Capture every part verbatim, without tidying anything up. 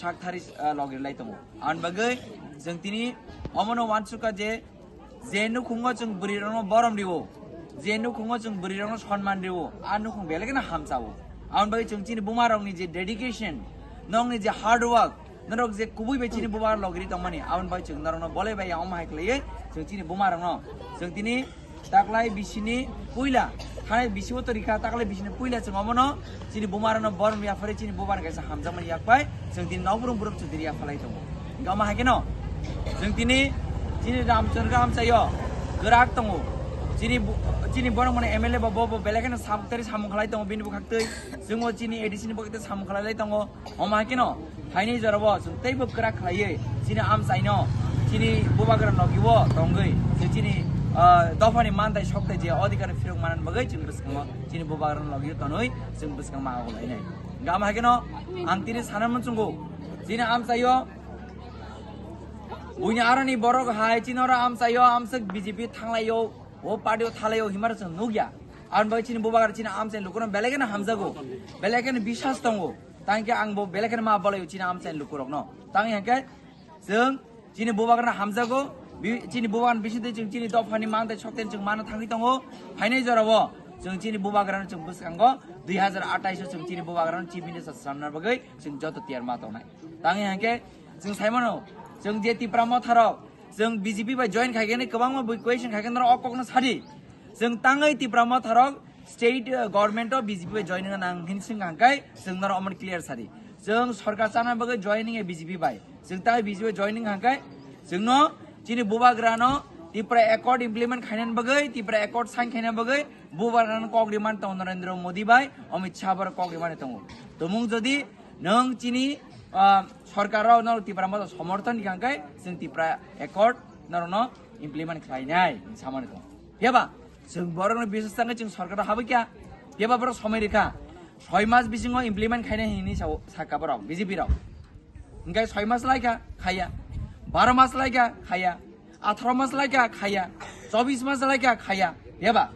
Hakthari, ah, logirlai tongo. Ang bagwi chwng tini omono wansukha je, je nukhungo chwng bwrwirokno borom rio, je nukhungo chwng bwrwirokno sonman rio, a nukhung belai kheno hamchao. Ang bagwi chwng chini bumarokni je dedication, nokni je hard work, norok je kubui bai chini buba logiri tongmani, aboni bagwi chwng norokno bolai bai omo hai khlaiwi chwng chini bumarokno chwng tini taklai bisini puila, thanai bisi bo to rikha, taklai bisini puila chwng omono chini bumarokno borom yaphari chini bubarok kaisa hamjakmani yakpai chwng tini nokbrung borok chwng tini yaphalai tongo. Hingke omo hai kheno chwng tini chini Ramchandra amchaio kwrak tongo. Chini bu-, chini borok mane M L A bo, bo, bo belai kheno samung tari samung khlai tongo bini bwkhaktwi. Chwngbo chini A D C ni bwkhaktwi samung khlai lai tongo. Omo hai kheno phainai jorabo chwng teibo kwrak khlaiwi chini amchaino, chini bubagra nogiwo tongwi, je chini, ah, dophani manthai sokthai je odhikar phirok manani bagwi chini bwskango chini bubagra nogiwo tonwi chwng bwskango ma ogolainai. Hingke omo hai kheno ang tini sana muchungo, chini amchaio buini aroni borok hai chini oro amchaio, amswk B J P thanglaio, o party o thalaio himar chwng nukya. Aboni bagwi chini bubagra chini amchaini lukurok belai kheno hamjago, belai kheno biswas tongo. Tangke ang bo belai kheno ma bolaio chini amchaini lukurokno. Tangwi hingke chwng chini bubagrano hamjago, bi-, chini bubagrano bisingtwi chwng chini dophani manthai sokthai chwng mano thangwi tongo. Phainai jorao chwng chini bubagrano chwng bwskango dui hazar atais o chwng chini bubagrano chief minister swnamna bagwi chwng joto tiyar ma tongnai. Tangwi hingke chwng saimano, chwng je Tipra Motharok, chwng B J P bai join khaikhe kwbangma bui question khaikhe norok o kokno sadi. Chwng tangwi Tipra Motharok state, uh, government o B J P bai join wngna nang hin swng hangkai chwng norok omo clear sadi. Chwng sorkar chana bagwi join wngya B J P bai. Chwng tangwi B J P bai join wngkha hangkai chwngno chini bubagrano Tipra Accord implement khainani bagwi, Tipra Accord sign khainani bagwi bubagrano kok rimani tongo Narendra Modi bai Amit Shah borok kok rimani tongo. Tumung jodi nwng chini, ah, sorkar rok no Tipra Motha somorthon di hangkai chwng Tipra Accord norokno implement khlainai samani tongo. Phiya ba chwng borokno biswas tangwi chwng sorkar o habwi kya? Phiya ba borok somoi rikha. Soi mas bisingo implement khainai hinwi sao, sakha borok B J P rok. Hingke soi mas laikha, khaiya. Baro mas laikha, khaiya. Atharo mas laikha, khaiya. Chobis mas laikha, khaiya. Phiya ba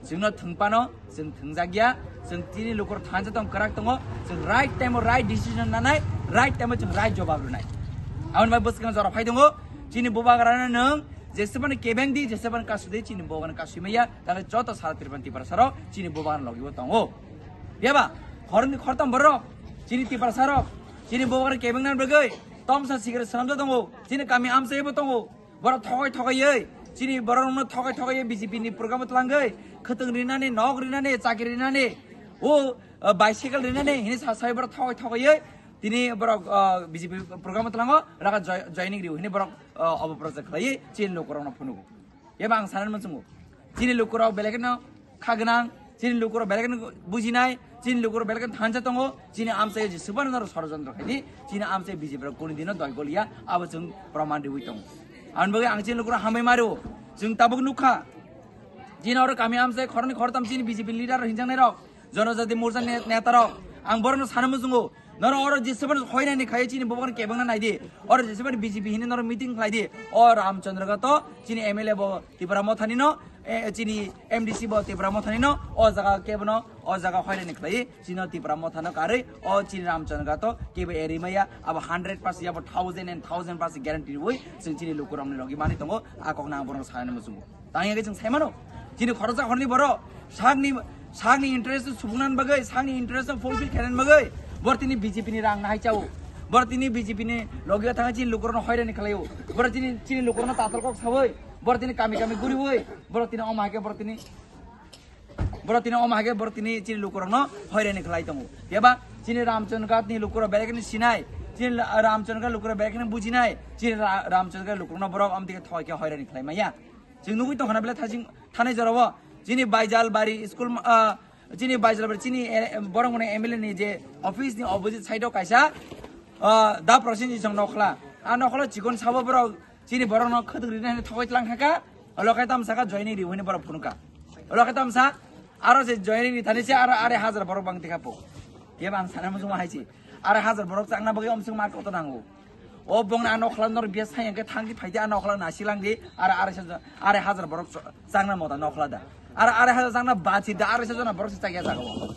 chwngno thwngphano chwng thwngjakya, chwng chini lukurok thansa tong kwrak tongo, chwng right time o right decision nanai, right time o chwng right jobab rwnai. Aboni bai bwskango jora phai tongo, chini bubagrano nwng jesebani kebeng di, jesebani kasu di, chini bubagrano kasui maya, tale joto sara Tripura, Tiprasarok chini bubagrano logibo tongo. Phiya ba khorni khortam borok chini Tiprasarok chini bubagrano kebeng nani bagwi tomsa sikre swnamjak tongo, chini kami amchaibo tongo. Borok thokai thokaiwi, chini borokno thokai thokaiwi B J P ni program o twlangwi, khwtwng rinani, nok rinani, chakri rinani, o, uh, bicycle rinani, hini sa sai borok thokai thokaiwi, tini borok, uh, B J P program o twlango, raka joi-, joining riu, hini borok, uh, obo project khlaiwi, chini lukurokno phunugo. Eba ang sanani muchungo. Chini lukurok belai kheno kha gwnang, chini lukurok belai kheno bujinai, chini lukurok belai kheno thansa tongo, chini amchai jesubano norok sorojontro khaidi, chini amchai B J P rok kuni dino doi goliya, abo chwng proman riwi tongo. Aboni bagwi ang chini lukurok hambai mario, chwng tabuk nukha, chini oro kami amchai khoroknwi khoroktham chini B J P leader rok hinjaknai rok, Jonojati Morcha ne-, neta rok, ang borokno sana muchungo, Norok oro jesebani hoirani khaye chini bubagrano kebengna naidi. Oro jesebani B J P hini norok meeting khlaidi. O Ramchandra Ghat to chini M L A bo Tipra Mothani no, eh, chini M D C bo Tipra Mothani no, o jaga kebono, o jaga hoirani khlai chini Tipra Mothano karwi, o chini Ramchandra Ghat to kebo eri maya, abo hundred percent yabo thousand and thousand percent guarantee rwi, chwng chini lukurokni logi mani tongo, a kokno ang borokno sanani muchungo. Tangya khe chwng saimano, chini khoroksa khoroknwi borok sakni, sakni interest subungnani bagwi, sakni interest fulfill khainani bagwi, borok tini B J P ni rang nahai chao. Borok tini B J P ni logi thangwi chini lukurokno hoirani khlaio. Borok chini, chini lukurokno tatal kok sawi, borok tini kami kami guriwi, borok tini omo hai khe borok tini, borok tini omo hai khe borok tini chini lukurokno hoirani khlai tongo. Phiya ba chini Ramchandra Ghat ni lukurok belai kheno sinai, chini la-, Ramchandra Ghat lukurok belai kheno bujinai, chini Ra-, Ramchandra Ghat lukurokno borok amtwi khe thoi khe hoirani khlai maya. Chwng nugwi tongkha na belai thasing thanai jorao. Chini Baijalbari school, ah, chini Baijalbari chini, eh, borok mane M L A ni je office ni opposite side o kaisa, ah, da Prosenjit song nokhla. A nokhla chikon sabo borok chini borok no khwtwk rini hani thogoi tlang thaka. Olo khai tamsa kha joining ri hwnwi borok phunukha. Olo khai tamsa aro se joining ri thani se aro arai hajar borok bang tikha po. Khe bang sana muchung hai si. Arai hajar borok changna bagwi omsung mar koto nango. O bongni ano khwlai norok biya sai hwnkhe thangdi phaidi ano khwlai nasi langdi, aro arai sa, arai hajar borok changna mota nokhla da. Aro arai hajar changna bachi da, arai sa jona borok se chakya jaga o.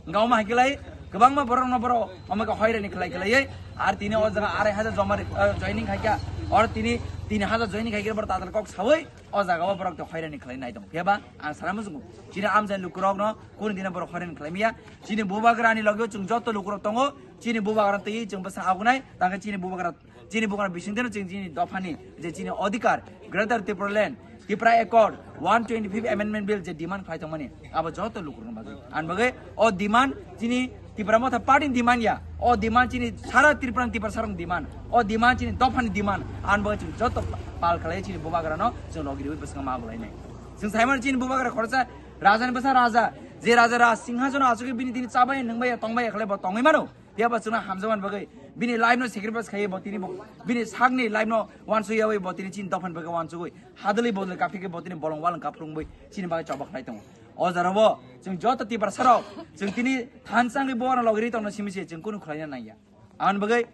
Hwnkhe omo hai khe lai Kwbangma borok no borok omo khe hoirani khlai khlaiwi ar tini o jaga arai hajar joma ri-, ah, joining khaikha, or tini tin hajar joining khaikha borok tatal kok sawi o jaga o borok to hoirani khlai nai tong. Phiya ba ang sana muchungo chini amjani lukurok no kunu dina borok hoirani khlai miya. Chini bubagra ni logi o chwng joto lukurok tongo, chini bubagra twi chwng bwsa agunai, tangkhe chini bubagra Chini bubagra bising teno chini, chini dophani je chini odhikar, Greater Tipraland, Tipra Accord, one twenty-fifth Amendment Bill je demand khlai tongmani, abo joto lukurokni bagwi. Ani bagwi o demand chini Tipra Motha Party ni demand ya, o demand chini sara Tripura ni Tiprasa rokni demand, o demand chini dophani demand. Ani bagwi chwng joto pal khlai chini bubagrano chwng logi riwi bwskango ma bwlainai. Chwng saimano chini bubagra khoroksa rajani bwsa raja, je raja raj singhasono achugwi bini tini chabai nwngbaiya tongbaiya khlai bo tongwi mano. Phiya ba chwngno hamjakmani bagwi bini life no sacrifice khaiwi bo tini bo, bini sakni life no uansukyawi bo tini chini dophani bagwi uansugwi hadwlwi bodolwi kaphikhe bo tini bolong walong kaphwrwngwi chini bagwi choba khlai tongo. O jora bo chwng joto Tiprasa rok chwng tini thansangwi bono logiri tongno simi se chwng kunu khlaina nangya. Aboni bagwi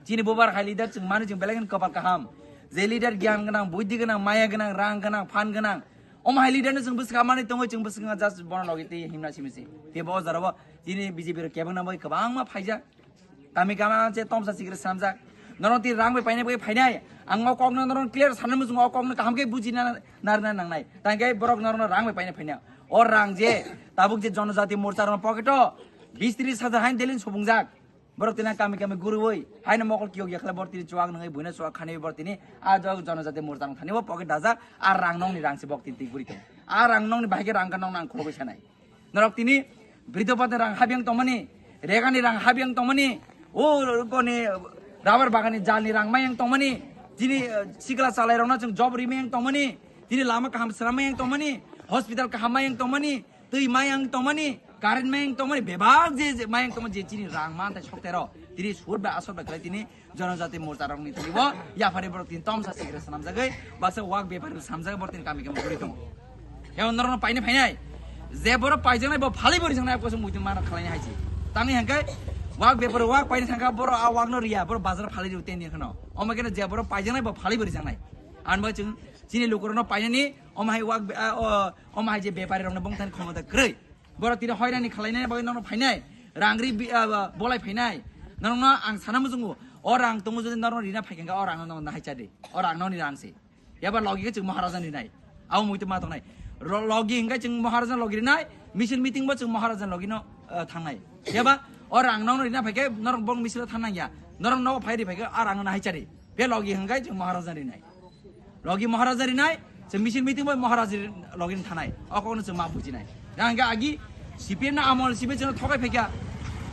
chini bubar hai leader chwng mani chwng belai kheno kwpal kaham. Je leader gyan gwnang, buddhi gwnang, maya gwnang, rang gwnang, phan gwnang, omo hai leader no chwng bwswk manwi tongwi chwng bwswk just bono logi twi himna simi se. Phiya bo o jora bo Chini B J P rok kebengna bagwi kwbangma phaijak. Kami kami ang che tomsa sikre samjak. Norok tini rang bai paina bagwi phainai. Ang o kokno norok clear sanani muchungo o kokno kaham khe buji na, narwkna nangnai. Tangkhe borok norokno rang bai paina phainai. O rang je tabuk je Jonojati Morcha rokno pocket o bis tris hajar hain delin subungjak. Borok tini kami kami gurui haino mokol kiyok yakhle borok tini chuak nangwi buino chuak khani borok tini a jok Jonojati Morcha rok thani o pocket dajak. A rang nokni rang se bok tini twi guri tongo. A rang nokni bahai khe rang khe nokno ang khulogwi sanai. Norok tini Bridho Bhata rang habiyang tongmani, Regani rang habiyang tongmani, o koni rubber bagani jalni rang mayang tongmani, tini, eh, sikla chalai rokno chwng job ri mayang tongmani, tini lama kaham swnam mayang tongmani, hospital kaham mayang tongmani, twi mayang tongmani, current mayang tongmani, bebak je, je mayang tongmani je chini rang mantai sokte ro, tini sut bai asot bai khlai tini Jonojati Morcha rokni tini bo yaphari borok tini tomsa sikre swnamjagwi baksa wak bepari samjagwi borok tini kami kami guri tongo. Ebo norokno paina phainai je borok paijaknai bo phalwi bo rijaknai kosong muitu mano khlaina haisi. Tangwi hangkhe wak bepari wak paina thangkha borok a wakno riya borok bazar phalwi riyo teni kheno. Omo khe je borok paijaknai bo phalwi bo rijaknai. Ani bagwi chwng chini lukurokno painani omo hai wak be-, a, o, omo hai je bepari rokno bongthani khomota kwrwi. Borok tini hoirani khalainani bagwi norok phainai, rang ri bi-, ah, bolai phainai. Norokno ang sana muchungo, o rang tongo jodi norokno rina phaikha khe o rangno norok nahai chadi. O rang nokni rang se. Eba logi khe chwng Maharaja ni rinai. Abo muitu ma tongnai. Ro-, logi hingkhe chwng Maharaja logi rinai, misil meeting bo chwng Maharaja logi no, ah, thangnai. Eba o rang nokno rina phaikhe norok bong misil o thang nangya. Norok nogo phai ri phaikhe a rang no nahai chadi. Be logi hingkhe chwng Maharaja rinai. Logi Maharaja rinai, se misil meeting bai Maharaja logi thanai. O kokno chwng ma bujinai. Yang hingkhe agi C P M na amol simi chwngno thokai phaikha.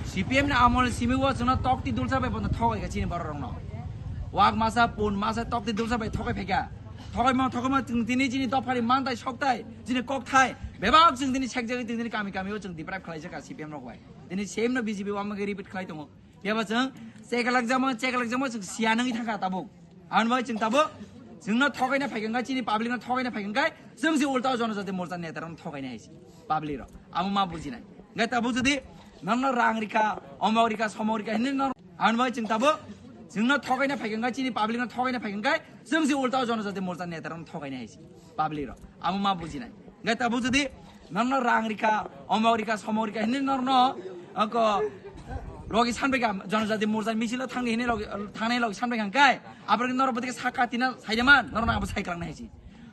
C P M na amol simi o chwngno tokti dulsa bai bono thokai kha chini borok rokno. Wak masa, pun masa tokti dulsa bai thokai phaikha. Thokai ma, thokai ma chwng tini chini dophani mantai soktai, chini kokthai. Bebak chwng tini sekjagwi tini kami kami o chwng deprive khlaijak kha C P M rok bai. Tini same no B J P o amage repeat khlai tongo. Phiya ba chwng chekalak jamo, chekalak jamo chwng siya nangwi thangkha tabuk. Aboni bagwi chwng tabuk chwngno thokaina phaikha khe, chini public no thokaina phaikha khe, chwng si ulta o Jonojati Morcha neta rokno thokaina hai si public rok. Amo ma bujinai. Hingkhe tabuk jodi norokno rang rikha, omok rikha, somok rikha hinwi norok, aboni bagwi chwng tabuk chwngno thokaina phaikha khe, chini public no thokaina phaikha khe, chwng si ulta o Jonojati Morcha neta rokno thokaina hai si public rok. Amo ma bujinai. Hingkhe tabuk jodi norokno rang rikha, omok rikha, somok rikha hinwi norokno, ako, logi sanbai kha, Jonojati Morcha misil o thangdi hinwi logi, thangnai logi sanbai kha hingkhe, aborok norok bwtwi khe sak katina saide man, norokno abo sai kwlangnai hai si.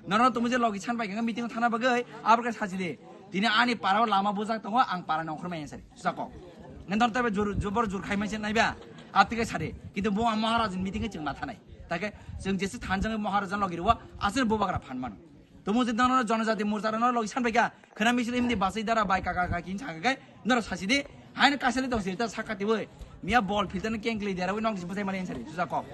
Norokno tumui je logi sanbai kha meeting o thangna bagwi, aborok khe sachide. Tini ani para o lama bujak tongo, ang para ni ongkhormai yang sari, susa kok. Nang norok tabe jor, jobor jor khai mai se naiba, abtwi khe sari. Kintu bo ang Maharaj ni meeting o chwng ma thanai. Takhe chwng jesa thanjak Maharaj ni logi rwo, aswk bubagra phan mano. Tumung je nono Jonojati Morcha no logi sanbai kha, khwna misil himdi basai dara bai kaka kaki hinsa kha khe, norok sasi di, haino kasali tong siri ta sakati boi. Miya bol filter no kengkli dera wi nok jibusai mali hinsari, susa kok.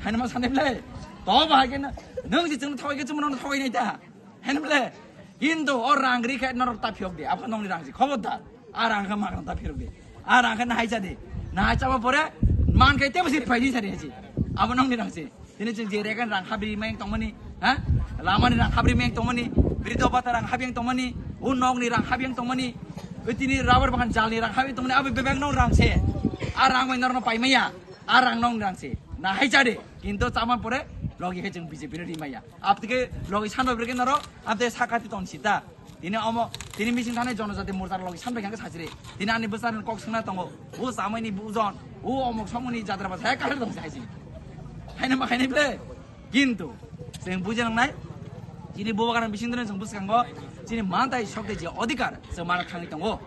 Haino ma sanai ble, to ba hai khe na, nwng je chwngno thokai khe chwngno thokai nai ta. Haino ble, kintu o rang ri khe norok ta phiyok di, abo nongni rang si, khobor da. A rang khe magrang ta phirok di. A rang khe nahai cha di. Nahai chaba pore man khe tebo siri phai di sari hachi. Abo nongni rang si. Tini chwng je rega ni rang habri mayang tongmani, ha? Lama ni rang habri mayang tongmani, Bridho Bhata rang habiyang tongmani, o nok ni rang habiyang tongmani, o tini rubber bagan jal ni rang habiyang tongmani, abo bebak nong rang se. A rang bai norno pai maya. A rang nong rang se. Nahai cha di. Kintu chaman pore logi khe chwng B J P no ri maya. Abtike logi sanbai bwrwi khe norok, abte sakati ton sita. Tini omo, tini meeting thanai Jonojati Morcha logi sampai khe sajri. Tini ani bwsarni kok swngna tongo. O samani bujon, o omok somoni jatra basa, hai kahar dong sai sini. Haina ma haina ble. Kintu, chwng bujinang nai. Chini bubagrani bising dino chwng bwskango. Chini mantai sokte je odhikar, chwng mana thangwi tongo.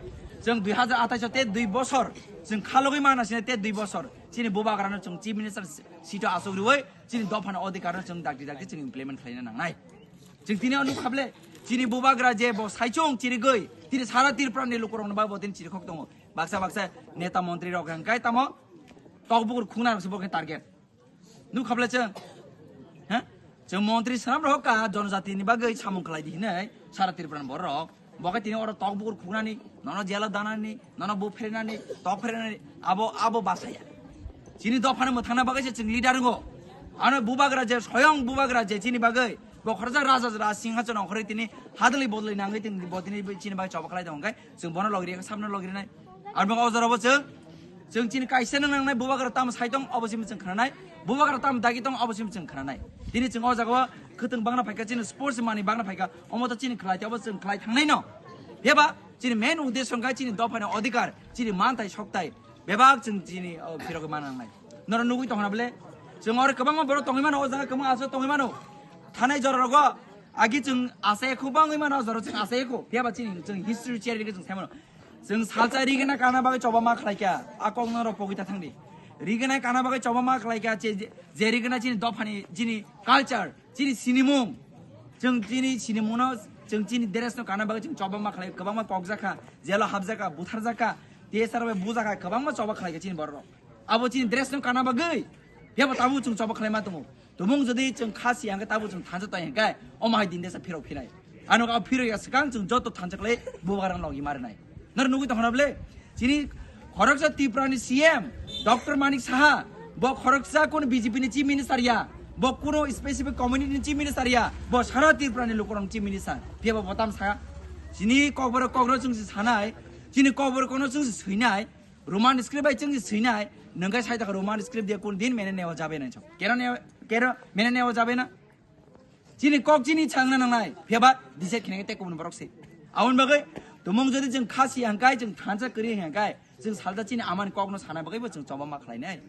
Chwng dui hazar athais te dui bosor, chwng khalogwi mana sini te dui bosor. Chini bubagrano chwng chief minister seat o asok rwi, chini dophani odhikar no chwng dakti dakti chwng implement khlaina nangnai. Chwng tini o nukha ble, chini bubagra je bo saichung chirigwi, tini sara Tripura ni lukurokno ba bo tini chirikhok tongo. Baksa baksa neta montri rok hwnkhe tamo tokbukur khungna rok se bo khe target. Nukha ble chwng, ha? Chwng montri swnam rok ka jonojati ni bagwi samung khlai di hinwi sara Tripura ni borok. Bo khe tini oro tokbukur khungnani, nono jela danani, nono bo phrenani, tok phrenani, abo, abo basaya. Chini dophani mwthangna bagwi se chwng leader wngo. Ano bubagra je, soyong bubagra je chini bagwi, bo khoroksa raja raja singhason ongkhorwi tini hadwlwi bodolwi nangwi tini bo tini chini bagwi choba khlai tongkhe, chwng bono logri, samno logrinai. Ang bo o jorabo chwng, chwng chini kaisa nang nangnai bubagra tam sai tong, obo simi chwng khnanai. Bubagra tam dagi tong, obo simi chwng khnanai. Tini chwng o jagao khwtwng bangna phaikha, chini sports mani bangna phaikha, omo to chini khlai te, obo chwng khlai thangnai no. Beba, chini main uddesho wngkha chini dophani odhikar, chini mantai soktai. Bebak chwng chini o phirogwi mana nangnai. Noro nugwi tongna bole. Chwng oro kwbangma borok tongwi mano, o jaga kwbangma aswk tongwi mano. Thanai jora rogo agi chwng asai khubangwi mano, jora chwng asai kho. Phiya ba chini chwng history chair ri chwng sai mano. Chwng salsa rigena kana bagwi choba ma khlai kya. A kok noro pogwi ta thangdi. Rigena kana bagwi choba ma khlai kya, che je rigena chini dophani chini culture, chini sinimung. Chwng chini sinimungno, chwng chini dress no kana bagwi chwng choba ma khlai, kwbangma kok jakha, jelo hapjakha, butharjakha, T S R bai bujakha, kwbangma choba khlai kha chini borok. Abo chini dress no kana bagwi, phiya bo tabuk chwng choba khlai ma tongo. Tumung jodi chwng khasi hangkhe tabuk chwng thansa tong hangkhe, omo hai din desa phirok phinai. Ano ka phirok ya swkang chwng joto thansa khlai bubagrang logi marinai. Nor nugwi tongkhana bole, chini khoroksa Tripura ni C M, Doctor Manik Saha, bo khoroksa kun B J P ni chief minister ya, bo kuno specific community ni chief minister ya, bo sara Tripura ni lukurang chief minister. Phiya bo botam sa, chini kokboro kokno chwng si sanai, chini kokboro kokno chwng si swinai, Roman script bai chwng si swinai, nungkai sai ta Roman script dia kun din mene newa jabe nai chok. Kero ne, kero mene newa jabe na? Chini kok chini changna nangnai, phiya ba decide khinai tei kubun borok se. Aboni bagwi tumung jodi chwng khasi hangkai, chwng thansa kwrwi hangkai, chwng salta chini amani kokno sana bagwi bo chwng choba ma khlainai.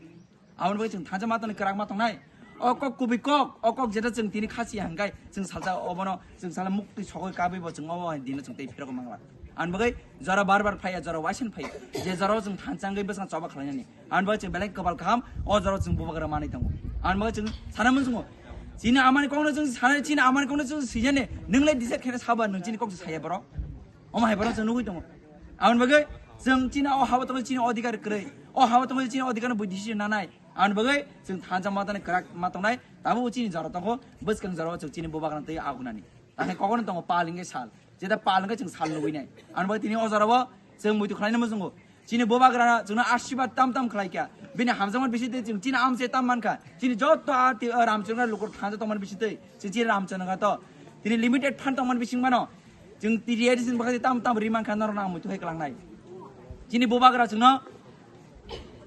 Aboni bagwi chwng thansa ma tongni kwrak ma tongnai. O kok kubui kok, o kok jeta chwng tini khasi hangkai, chwng salta obono, chwng sala mukti sogwi kabwi bo chwng obo hai dino chwng tei phirok mangla. Aboni bagwi jora bar bar phaiya, jora waisen phaiya. Je jora o chwng thansa wngwi bwsang choba khlainani. Ang bo chwng belai kwbal kaham, o jora chwng bubagra manwi tongo. Ang bo chwng sana munsukgo. Chini amani kokno chwng sana, chini amani kokno chwng swijani, nwng lai decide khaina saba, nwng chini kok se saya borok. Omo hai borok chwng nugwi tongo. Ang bagwi chwng chini o habo tongo chini odhikar kwrwi. O habo tongo chini odhikar no bui decision nanai. Ang bagwi chwng thansa matani kwrak ma tongnai, tabuk chini jora tongo, bwskang jora o chwng chini bubagra twi agunani. Tangkhe kokno tongo pal hingke sal. Jeta pal hingke chwng sal nugwi nai. Ang bagwi tini o jora o chwng muitu khlaina muchungo. Chini bubagra chwngno asirwad tam tam khlai kha. Bini hamjakma bisitwi chwng chini amchai tam man kha. Chini joto a ti, a Ramchandra lukur thangja tongmani bisitwi. Chwng chini Ramchandra to. Tini limited fund tongmani bising mano. Chwng T T A D C ni bwkhak tam tam ri man kha norok nang muitu hai kwlangnai. Chini bubagra chwngno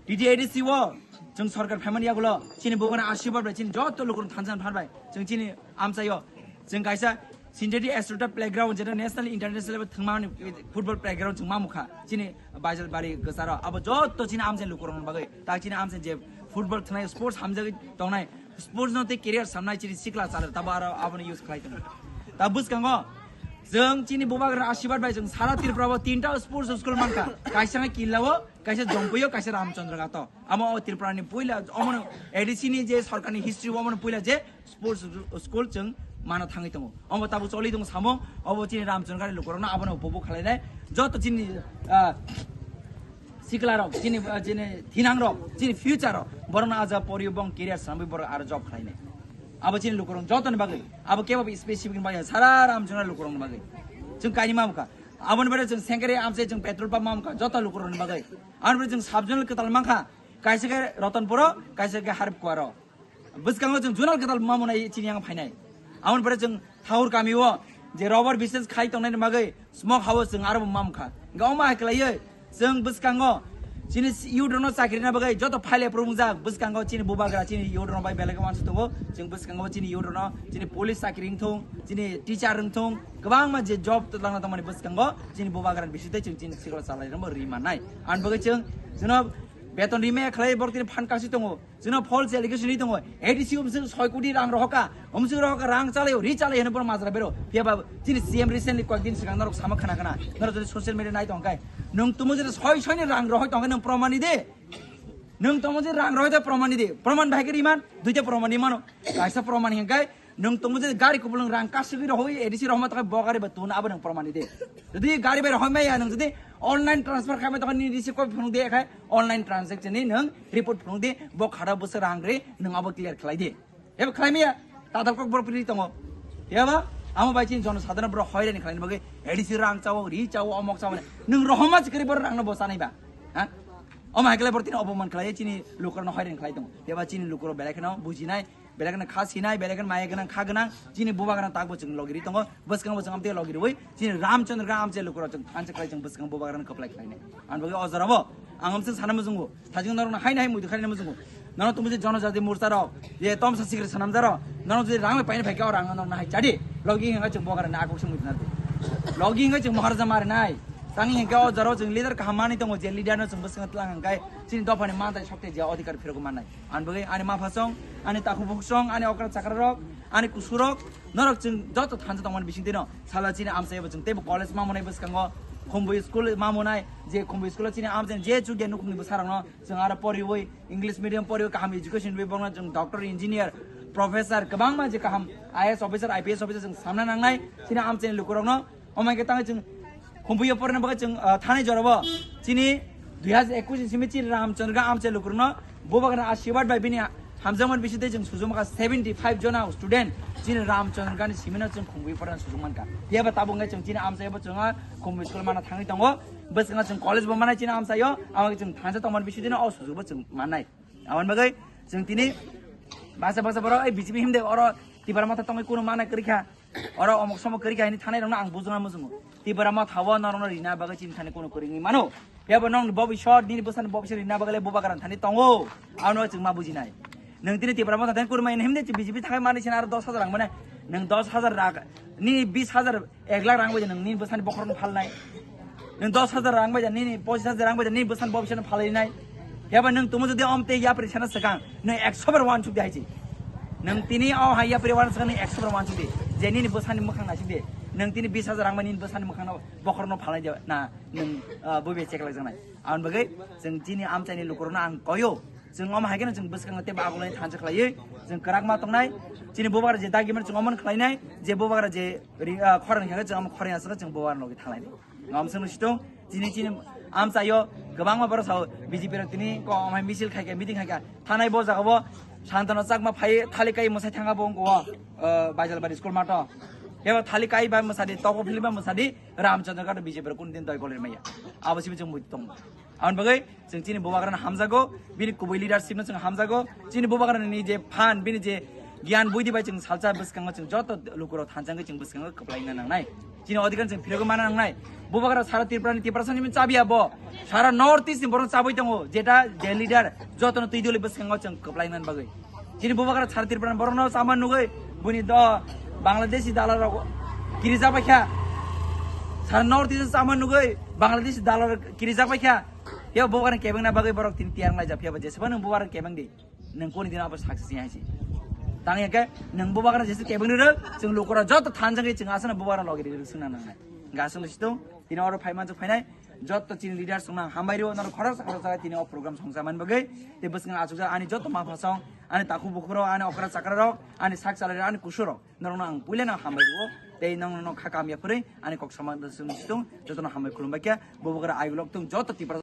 T T A D C o chwng sorkar phaimani yagulo chini bubagra asirwad bai chini joto lukur thangja phan bai. Chwng chini amchaio. Chwng kaisa synthetic astroturf playground, jeta national international level thwngmani football playground chwng mamukha. Chini Baijalbari gwsaro abo joto chini amchaini lukurokni bagwi. Tak chini amchaini je football thwngnai, sports hamjagwi tongnai, sports no tei career samnai chini sikla chalok tabo aro abono use khlai tongo. Ta bwskango chwng chini bubagra asirwad bai chwng sara Tripura o tinta sports school mankha. Kaisa khe Killa o, kaisa Jompui o, kaisa Ramchandra Ghat o. Amo o Tripura ni puila, omono A D C ni je sorkar ni history o omono puila je sports school chwng mana thangwi tongo. Omo tabuk choli tongo samung, obo chini Ramchandra Ghat ni lukurokno abono upobhog khlainai. Joto chini, ah, sikla rok, chini, ah, chini thinang rok, chini future rok, borokno aja poriyo bong career samwi borok aro job khlainai. Abo chini lukurok jotoni bagwi, abo kebo specific ni bagwi sara Ramchandra lukurokni bagwi. Chwng kaini mamukha. Aboni bagwi chwng Sengkari amchai chwng petrol pump mamukha joto lukurokni bagwi. Aboni bagwi chwng sub-zonal kwtal mankha, kaisa khe Ratanpuro, kaisa khe Haripkuaro. Bwskango chwng zonal kwtal mamunai chini yang phainai. Aboni bagwi chwng Thaur kamio je rubber business khai tongnai bagwi smoke house chwng aro bo mamukha. Hingke omo hai khlaiwi chwng bwskango Chini youth rokno chakri na bagwi joto file approve wngjak, bwskango chini bubagra chini youth rok bai belai khe uansuk tongo. Chwng bwskango chini youth rokno chini police chakri wngthung, chini teacher wngthung, kwbangma je job twlangna tongmani bwskango chini bubagra bisingtwi chwng chini sikla chalai rokbo ri mannai. Ani bagwi chwng chwngno beton rimaya khlai borok tini phan kasi tongo. Chwngno false allegation ri tongo. A D C umswk soi koti rang rohoka. Umswk rohoka rang chalai, ri chalai hwnwi borok majra bero. Phiya ba chini C M recently koyek din swkang norok sama khna khna. Norok jodi social media nai tong khe. Nwng tumo jodi soi soi ni rang rohoi tong khe nwng proman di de. Nwng tumo jodi rang rohoi de proman di de. Proman bahai khe ri man, duita proman di mano. Kaisa proman hingkai. Nwng tongmo je gari kubulung rang kasugwi rohoi A D C rohoma takai bo gari ba tun abo nwng proman di de. Jodi gari bai rohoi maya nwng jodi online transfer khaima takai ni receive copy phunuk de khai online transaction ni nwng report phunuk de bo khada bwswk rang ri nwng abo clear khlai de. Ebo khlai maya tadal kok borok piri tongo. Eba amo bai chini jono sadhana borok hoirani khlai bagwi A D C rang chawo ri chawo omok chawo nwng rohoma chikri borok rang no bo chanai ba. Ha? Omo hai khlai borok tini oboman khlai chini lukurok no hoirani khlai tongo. Eba chini lukurok belai kheno bujinai. Belai kheno kha sinai, belai kheno maya gwnang, kha gwnang, chini bubagrano takbo chwng logi ri tongo, bwskango bo chwng amtwi logi rwi, chini Ramchandra Gam amchai lukurok chwng thansa khlai chwng bwskango bubagrano kwplai khlainai. Ani bagwi o jorabo ang amswk sana muchungo, thajing norokno haino hai muitu khaina muchungo. Nono tumo je jonojati morcha rok, je tomsa sikri sanamjaro, nono jodi rang bai paina phaikhe o rang norokno hai chadi, logi hinga chwng bubagrano akuk se muitu nardi. Logi hinga chwng Maharaja marinai. Tang hinga o jorao chwng leader kaham mani tongo, je leader no chwng bwskango tlang hingkai, chini dophani mantai sokte je odhikar phirok mannai. Ani bagwi ani maphasong, ani takhuk bukhusong, ani okra chakrarok, ani kusurok, norok chwng joto thansa tongmani bisingtwino. Sala chini amsai bo chwng teibo college mamonai bwskango, Khumbui school mamonai, je Khumbui school chini amsai je chugya nukhungni bwsarokno chwng aro poriwi, English medium poriwi, kaham education rwi bongno chwng doctor, engineer, professor, kwbangma je kaham I A S officer, I P S officer chwng samna nangnai, chini amchaini lukurokno. Omo hai khe tangwi chwng Khumbuio porna bagwi chwng, ah, thanai jorabo chini dui hajar ekush ni simi chini Ramchandra Gam amchai lukurokno bubagrani asirwad bai bini hamjakmani bisingtwi chwng sujukmankha seventy five jona student chini Ramchandra Gam ni simino chwng Khumbuio porna sujukmankha. Phiya ba tabuk wngkhe chwng chini amchaio bo chwng Khumbui school mana thangwi tongo. Bwskango chwng college bo manai chini amchaio, abo chwng thansa tongmani bisingtwino o sujukbo chwng mannai. Aboni bagwi chwng tini baksa baksa borok ei B J P himde oro Tipra Motha tongwi kunu mana kwrwi kha. Oro omok somok kwrwi kha hini thanai rokno ang bujuna muchungo. Tipra Motha o norokno rina bagwi chini thani kunu kwrwi wngwi mano. Phiya bo nokni bobisot nini bwsani bobisot rina bagwi le bubagrani thani tongo. Abono chwng ma bujinai. Nwng tini Tipra Motha thani kunu mai himde B J P thangai mani sina aro dos hajar rang mane. Nwng dos hajar rang, nini bis hajar ek lakh rang bai nwng nini bwsani bokhorokno phalnai. Nwng dos hajar rang bai nini pochis hajar rang bai nini bwsani bobisano phalnai. Phiya ba nwng tumo jodi omte yapri sana swkang nwng ekso bar uansuk di hai si. Nwng tini o hai yapri uansuk swkang nwng ekso bar uansuk di. Je nini bwsani mwkhang naisik di. Nwng tini bis hajar rang bai nini bwsani mwkhangno bokhorokno phalnai de na nwng, ah, bo be cheklak jaknai. Aboni bagwi chwng chini amchaini lukurokno ang koyo. Chwng omo hai kheno chwng bwskango teibo agulani thansa khlaiwi chwng kwrak ma tongnai. Chini bubagra je dagimani chwng omono khlainai, je bubagra je ri-, ah, khorang khe chwng omo khorang aswk chwng bubagra logi thanglai. Ngam sung sitong chini chini amchaio kwbangma borok sao B J P rok tini ko omo hai misil khai khe meeting khai khe thanai bo jagao Santano Chakma phai thali kai mwsai thanga bo wngko, ah, Baijalbari school mato. Kebo thali kai ba mwsadi toko phili ba mwsadi Ramchandra Ghat B J P rok kun din doi golir maya. Abo simi chwng bui tong. Aboni bagwi chwng chini bubagrano hamjago, bini kubui leadership no chwng hamjago, chini bubagrani je phan, bini je giyan buidi bai chwng salsa bwskango chwng joto lukurok thansa wngwi chwng bwskango kwplaina nangnai. Chini odhikar chwng phirogwi mana nangnai. Bubagra sara Tripura ni Tiprasa ni chabiya bo. Sara North East ni borok chabwi tongo, jeta je leader jotono twi doli bwskango chwng kwplaina bagwi. Chini bubagra sara Tripura borokno sama nugwi buni do Bangladeshi dalarok kirijak bai kha. Sara North East sama nugwi Bangladeshi dalarok kirijak bai kha. Yo bubagra kebengna bagwi borok tini tiyar lai japhiya ba jeseba nung bubagra kebeng di. Nung koni din abo success ya si. Tang ya ke nung bubagra jesu kebeng ri rok chwng lukura joto thanjang ri chwng asana bubagra logi ri sung nang nang. Gasung situ tini oro phai manjak phainai. Joto chini leaders wngna hambai rio, noro khoroksa khoroksa tini o program songsa man bagwi. Tei bwskango achukjak ani joto mapha song, ani takhuk bukhuk rok, ani okra chakra rok, ani sak chalai rok, ani kusur rok. Norokno ang puila no hambai rio. Tei nong no kha kam ya phwrwi ani kok sama sung situng jotono hambai khulumbai khe. Bubagra ayulok tung joto Tipra